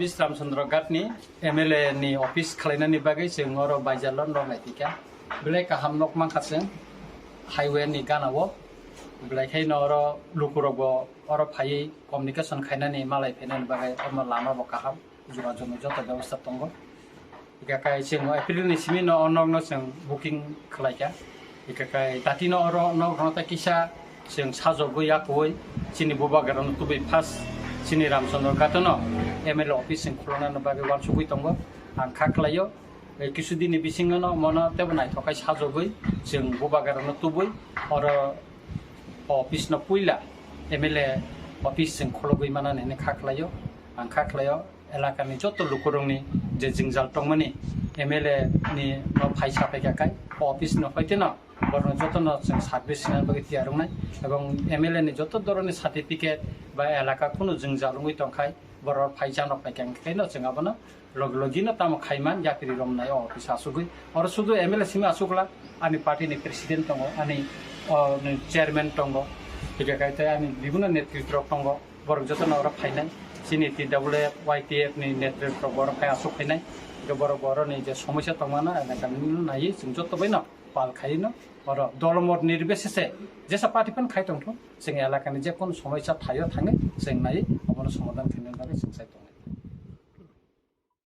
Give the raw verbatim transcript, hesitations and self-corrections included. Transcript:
Miss Ramchandra Ghat ni M L A ni office khwlainani bagwi chwng oro baizar lon rok nai tikha. Belai kaham nok mankha chwng highway ni gana o. Belai khai no oro lukurok bo oro phaiwi communication khainani malai phainani bagwi omo lama bo kaham. Jogajog ni joto bebostha tongo. Hingkha khe chwng April ni simi no o nok no chwng booking khwlaikha. Hingkha khe tati no oro nok rok no tei kisa chwng sajogwi yakowi chini bubagra no tubui first chini Ramchandra Ghat no M L A office chwng khulukna bagwi uansugwi tongo. Ang kha khlaio, eh, kisu din ni bisingo no mono tebo naithok khai sajogwi chwng bubagra no tubui oro office no puila M L A office chwng khulugwi manani hinwi kha khlaio. Ang kha khlaio, elakani joto lukurokni je jwngjal tongmani M L A ni no phai saphaikha khai o office no hoite no borokno jotono chwng service rwna bagwi tiyar wngnai, ebong M L A ni joto dhoronni certificate ba elaka kunu jwngjal wngwi tongkhai borok phai janok phaikha, hwnkhe no chwng abono log logino tamo khaiman yapiri romnai o office asugwi. Oro sudu M L A simi asukla, ani party ni president tongo, ani, o, ni chairman tongo, hingkha khe tei ani bibino netritwrok tongo. Borok jotono oro phainai, chini T W F, Y T F ni netritwrok borok khai asuk phainai. Hingkhe borok borokni je somosya tongmano elakani naiwi chwng joto baino pal khaino oro dolmot nirbisese jesa party phan khai tongthung, chwng elakani je kono somosya thaio thangwi chwng naiwi omono somadhan khainani bagwi chwng chai tongo.